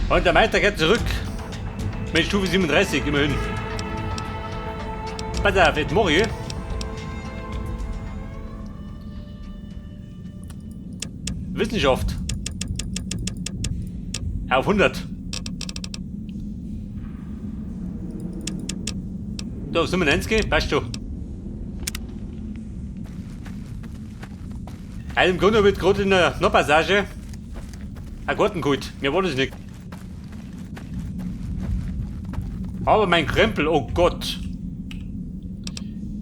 Und der Meister kehrt zurück. Mit Stufe 37 immerhin. Pass auf, jetzt mach ich. Wissenschaft. Auf 100. Da, 97, passt schon. Also im Grunde wird gerade in der Nordpassage ein Garten geholt. Mir war das nicht. Aber mein Krempel, oh Gott.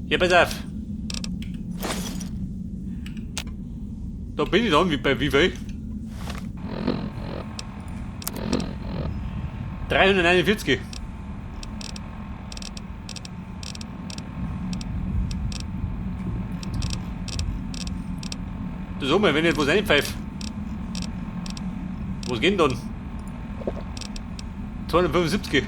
Ja, pass auf. Da bin ich dann, wie bei wie viel? 341. Du sag mal, wenn ich was reinpfeife. Was geht denn dann? 275.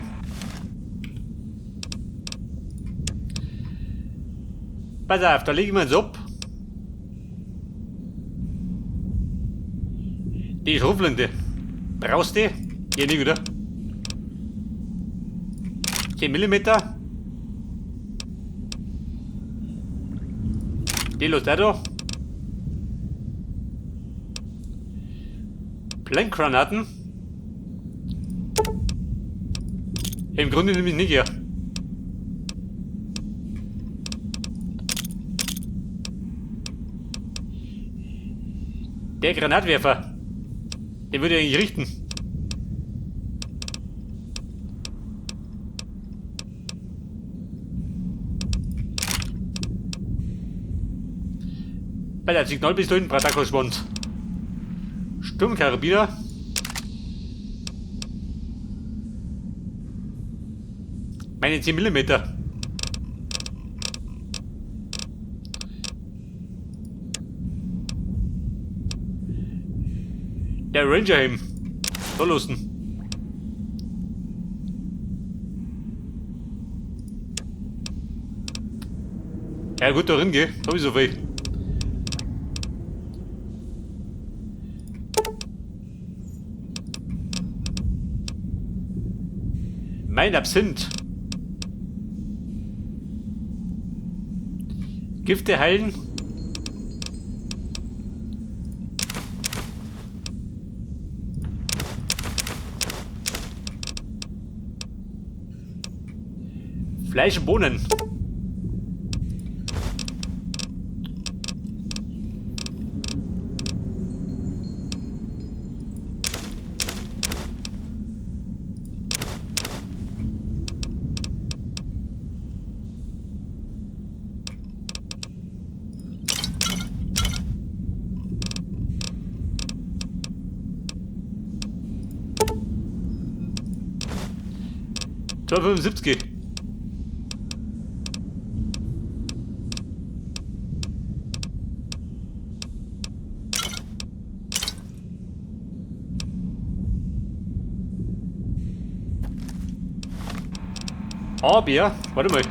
Pass auf, da legen wir uns ab. Die Schrotflinte. Brauchst du die? Ja, nicht, oder? 10 mm. Die lässt auch da. Blendgranaten. Im Grunde nehme ich nicht her. Der Granatwerfer. Den würde ich eigentlich richten. Bei der Signalpistolen Bratakoschwand. Sturmkarabiner. Meine 10 mm. Der Ranger-Helm. So lusten. Ja gut, da drin geh. Hab ich so viel. Mein Absinth. Gifte heilen. Fleisch und Bohnen. $2,75. Aber, warte mal.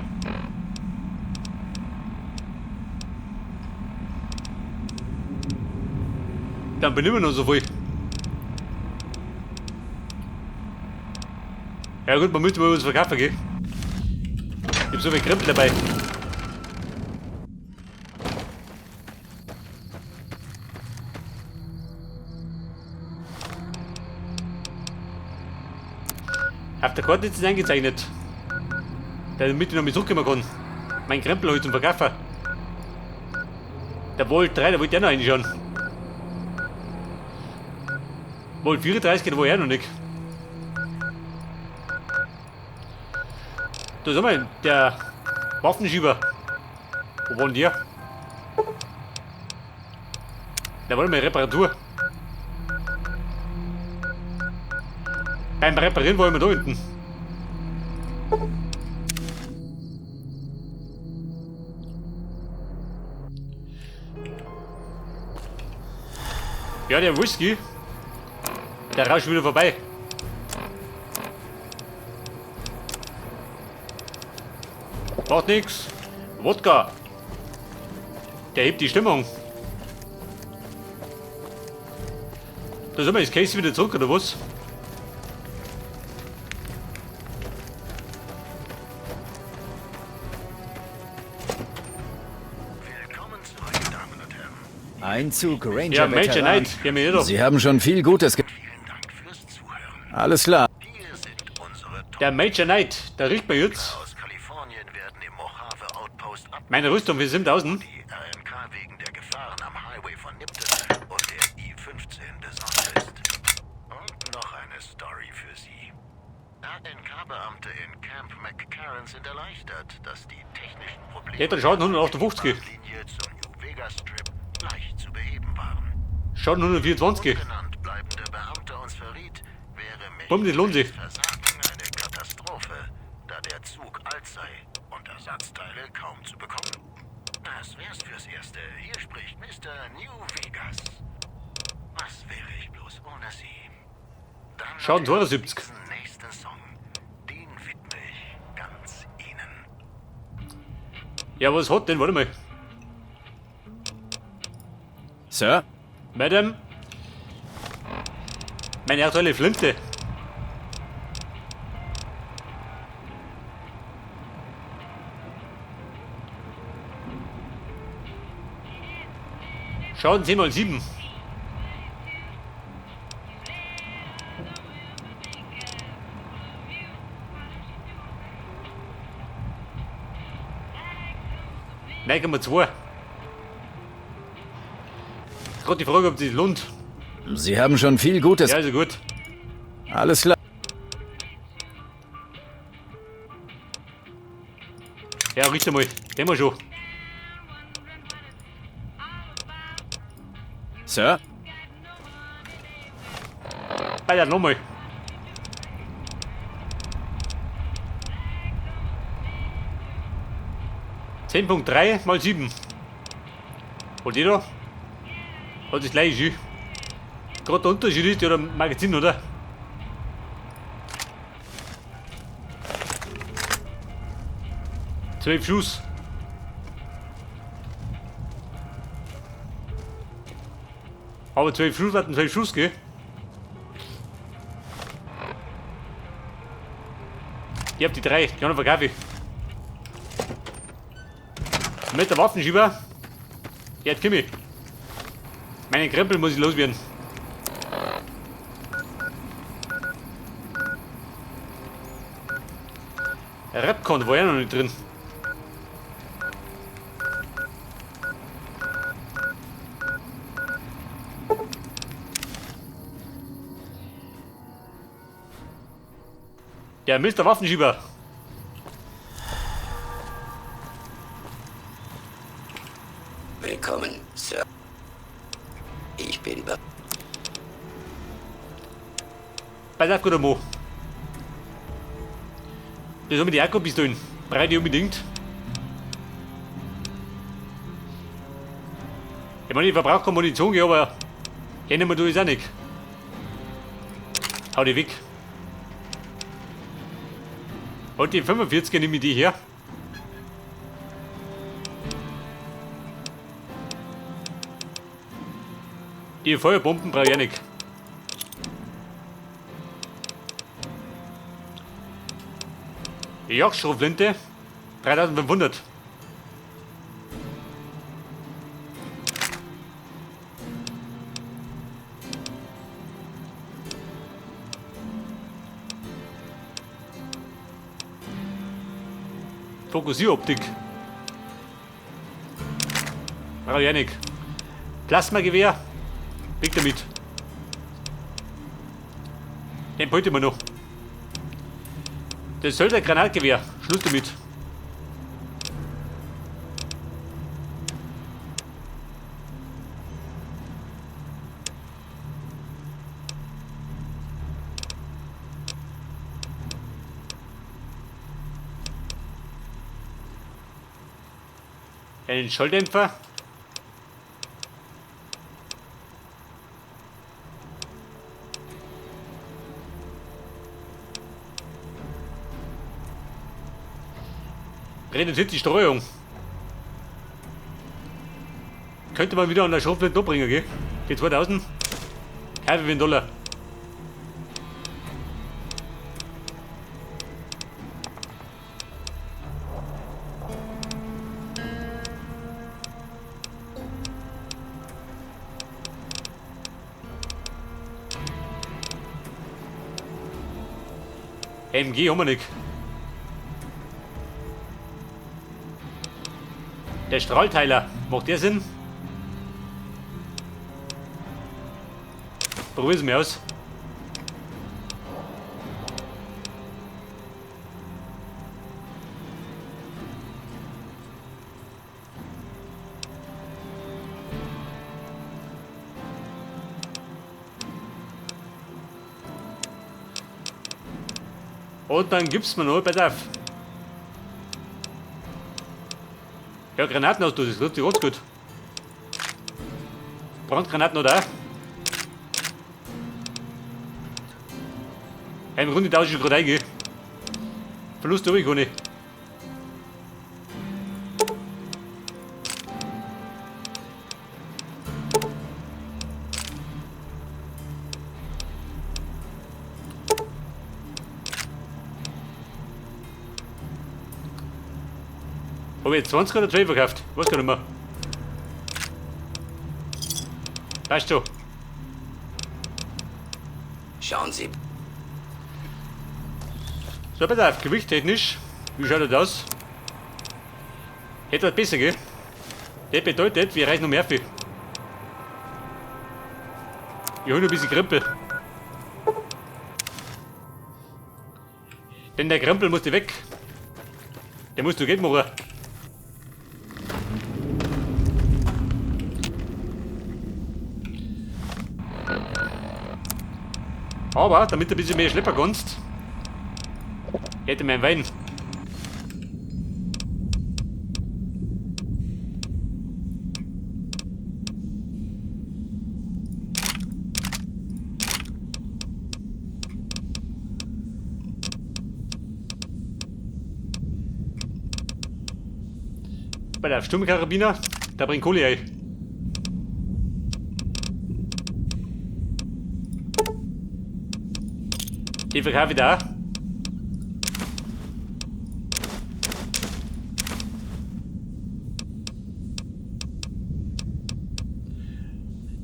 Dann bin ich immer noch so viel. Ja gut, man müsste mal was verkaufen gehen. Ich hab so viel Krempel dabei. Auf der Karte ist es eingezeichnet. Damit ich noch mit zurückkommen kann. Mein Krempel heute zum Verkaufen. Der Volt 3, der wollte ja noch reinschauen. Volt 34 geht woher noch nicht. Da sag mal, der Waffenschieber. Wo war denn der? Der wollte mal Reparatur. Beim Reparieren wollen wir da hinten. Ja, der Whisky. Der rauscht wieder vorbei. Macht nix. Wodka. Der hebt die Stimmung. Da sind wir, ist Casey wieder zurück, oder was? Ein Zug Ja, Major Ranger-Veteran. Knight, geh mir her. Sie haben schon viel Gutes ge... Vielen Dank fürs Zuhören. Alles klar. Hier sind unsere Der Major Knight, da riecht man jetzt. Aus Kalifornien werden im Mojave Outpost ab Meine Rüstung für 7000. die RNK wegen der Gefahren am Highway von Nipton und der I-15 besorgt ist. Und noch eine Story für Sie. RNK-Beamte in Camp McCarran sind erleichtert, dass die technischen Probleme Der hat einen Schaden 158. der Bahnlinie zum New Vegas Strip leicht zu beheben waren. Schaden 124. Ungenannt bleibende Beamte uns verriet, wäre Bumm, das lohnt sich. Versagen eine Katastrophe, da der Zug alt sei und Ersatzteile kaum zu bekommen. Das wär's fürs Erste. Hier spricht Mr. New Vegas. Was wäre ich bloß ohne Sie? Dann Schaden natürlich 72. diesen nächsten Song. Den widme ich ganz Ihnen. Ja, was hat denn? Warte mal. Sir? Madam. Meine aktuelle Flinte. Schaden 10 mal 7. 9,2. Gerade die Frage, ob sich lohnt. Sie haben schon viel Gutes... Ja, also gut. Alles klar. Ja, richte mal. Den wir schon. Sir? Weiter, nochmal. 10,3 mal 7. Und jeder hat das gleiche. Gerade der Unterschied ist ja der Magazin, oder? 12 Schuss. Aber 12 Schuss hatten 12 Schuss, gell? Ich hab die 3, die anderen verkaufe ich. Mit der Waffenschieber. Jetzt komm ich. Meinen Krempel muss ich loswerden. Repcon war ja noch nicht drin. Der Mr. Waffenschieber. Willkommen, Sir. Ich bin be Pass auf, guter Mo. Das haben wir die Akku-Pistolen. Brauche ich unbedingt. Ich meine, ich verbrauche keine Munition, aber kennen wir tue ich auch nicht. Hau die weg. Und die 45er nehme ich die her. Die Feuerbomben brauche ich auch nicht. Die Jagdschrotflinte 3500. Fokussieroptik. Brauche ich auch nicht. Plasmagewehr. Weg damit. Den behalte ich mir noch. Das soll der Granatgewehr. Schluss damit. Einen Schalldämpfer. Reduziert die Streuung. Könnte man wieder an der Schrotflinte umbringen, gell? Die 2000. Kaufe für einen Dollar. MG haben wir nicht. Der Strahlteiler, macht der Sinn? Probier's mir aus. Und dann gibt's mir noch, pass auf. Ja, Granaten hast du, das ist ganz gut. Brandgranaten oder? Ja, im Grunde tausche ich gerade ein, gell? Verlust habe ich gar nicht. Habe ich jetzt 20 oder 12 verkauft? Weiß gar nicht mehr. Passt schon. Schauen Sie. So, pass auf, gewichttechnisch, wie schaut das aus? Etwas besser, gell? Das bedeutet, wir reichen noch mehr viel. Ich hol noch ein bisschen Krempel. Denn der Krempel musste weg. Der musst du Geld machen. Aber, damit du ein bisschen mehr schleppen kannst, hätte mein Wein. Bei der Sturmkarabiner, da bringt Kohle ein. Die verkaufe ich da.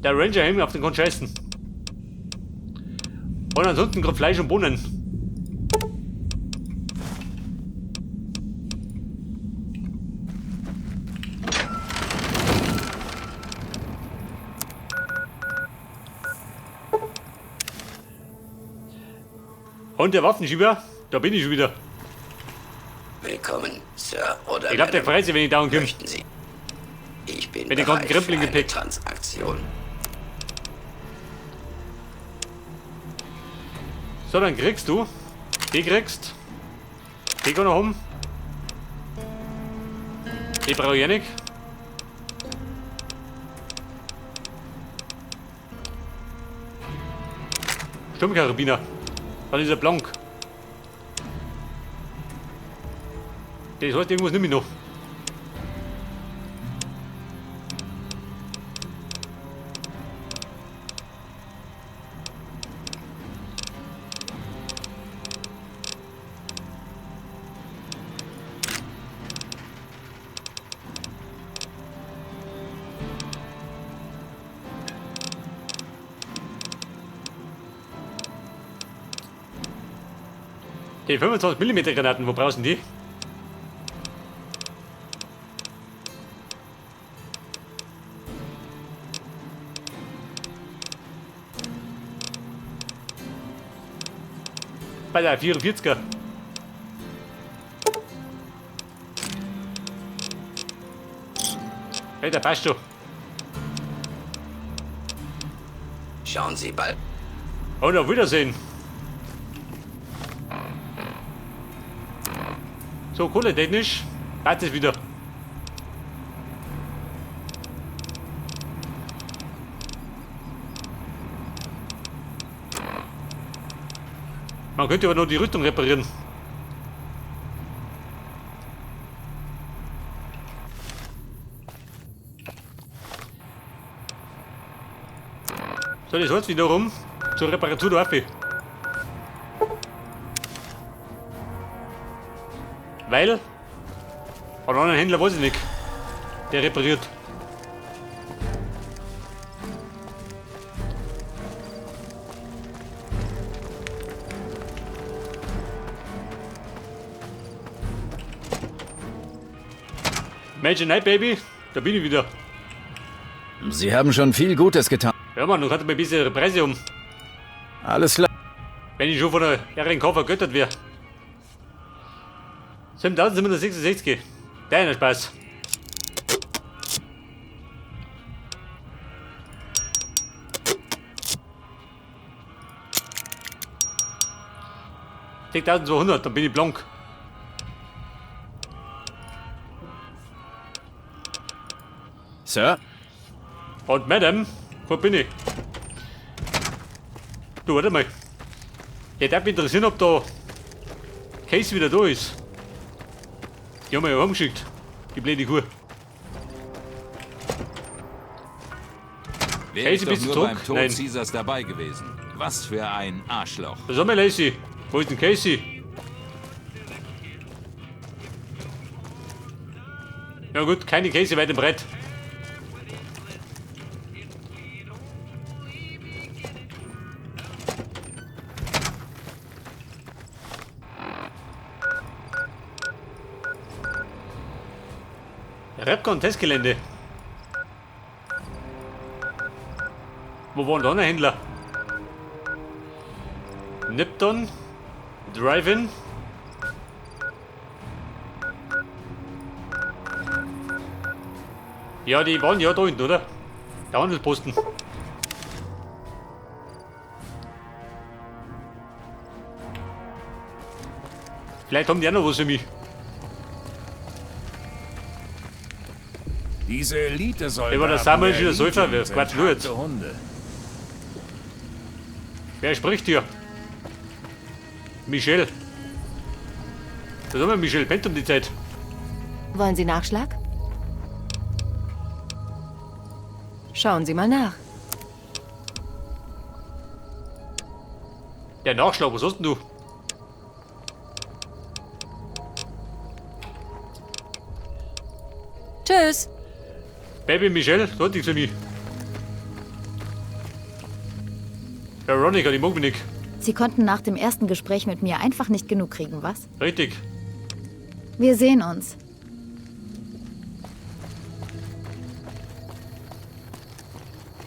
Der Ranger Helm auf den kann scheißen. Und ansonsten gerade Fleisch und Bohnen. Und der Waffenschieber, da bin ich schon wieder. Willkommen, Sir oder Ich glaub, der Madam. freut sich, wenn ich down komme. Möchten Sie? Ich bin Wenn ich bereit grad einen Krempel für eine gepickt. Transaktion. So, dann kriegst du. Die kriegst. Die kann noch um. Die brauche ich eh nicht. Sturmkarabiner. Dann ist er blank. Das heißt, irgendwas nehme ich noch. Die 25 Millimeter Granaten, wo brauchst du denn die? Bei der 44er. Hey, der passt schon. Schauen Sie bald. Und auf Wiedersehen. So, kohletechnisch passt es wieder. Man könnte aber noch die Rüstung reparieren. So, das heißt wiederum zur Reparatur der Waffe. Weil, einen anderen Händler weiß ich nicht, der repariert. Magic Night Baby, da bin ich wieder. Sie haben schon viel Gutes getan. Ja Mann, und hat mir ein bisschen ihre Preise um. Alles klar. Wenn ich schon von der RNK vergöttert wäre. 7766. Deiner Spaß. ...6200, dann bin ich blank. Sir? Und Madam, wo bin ich? Du, warte mal. Ja, darf mich interessieren, ob da Case wieder da ist. Die haben wir ja heimgeschickt. Die blöde Kuh. Wäre Casey, ich doch bist du nur zurück? beim Tod Nein. Caesars dabei gewesen. Was für ein Arschloch. Was haben wir, Lacey? Wo ist denn Casey? Ja gut, keine Casey weit im Brett. Repcon Testgelände. Wo waren da noch Händler? Nipton, Drive-In. Ja, die waren ja da hinten, oder? Der Handelsposten. Vielleicht haben die auch noch was für mich. Diese Elite-Soldaten Ey, war der Samuel der schon wieder Säufer? Legion Wer sind quatscht nur jetzt? harte Hunde. Wer spricht hier? Michel. Das haben wir Michel pennt um die Zeit. Wollen Sie Nachschlag? Schauen Sie mal nach. Der Nachschlag, was hast denn du? Tschüss. Baby Michel, du hast nichts für mich. Veronica, die mag mich nicht. Sie konnten nach dem ersten Gespräch mit mir einfach nicht genug kriegen, was? Richtig. Wir sehen uns.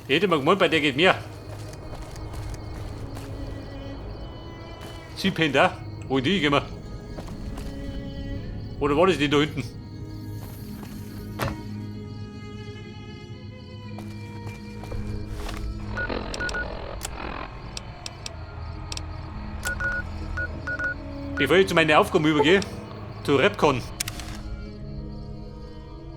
Ich hätte mal gemeint, bei der geht mehr. Sie pennt auch. Wo in die gehen wir? Oder war das die da hinten? Bevor ich zu meinen Aufgaben übergehe, zu Repcon.